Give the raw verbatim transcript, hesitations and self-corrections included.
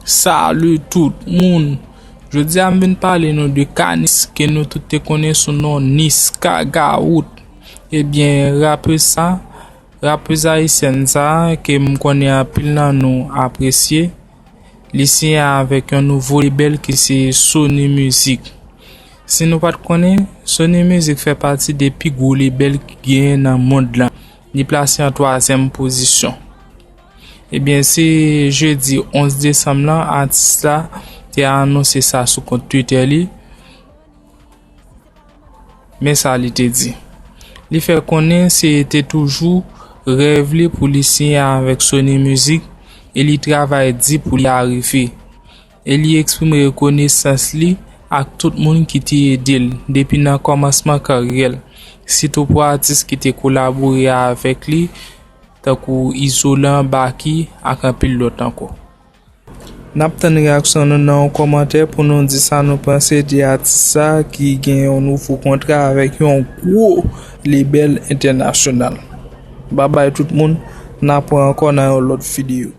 Salut tout moun. Jodi a m vin pale nou de Kanis ke nou tout te konnen sou non Niska Gawout. Ebyen, rapè sa, rapèz ayisyèn sa ke m konnen anpil nan nou apresye, li siyen avèk yon nouvo label ki se Sony Music. Si nou pa t konnen, Sony Music fè pati de pi gwo label ki genyen nan mond lan. Li plase an twazyèm pozisyon. Ebyen, se jedi onz desanm lan, atis la te anonse sa sou kont Twitter li. Men sa li te di. Li fè konnen se te toujou rèv li pou li siyen avèk Sony Music e li travay di pou li arive. E li eksprime rekonesans li ak tout moun ki te ede l depi nan kòmansman karyè l, sitou pou atis ki te kolabore avèk li, tankou Izolan, Baky ak anpil lòt ankò. N ap tann reyaksyon nou nan yon kòmantè pou nou di sa nou panse de atis sa ki gen yon nouvo kontra avèk yon gwo label entènasyonal. Babay tout moun, n ap wè ankò nan yon lòt videyo.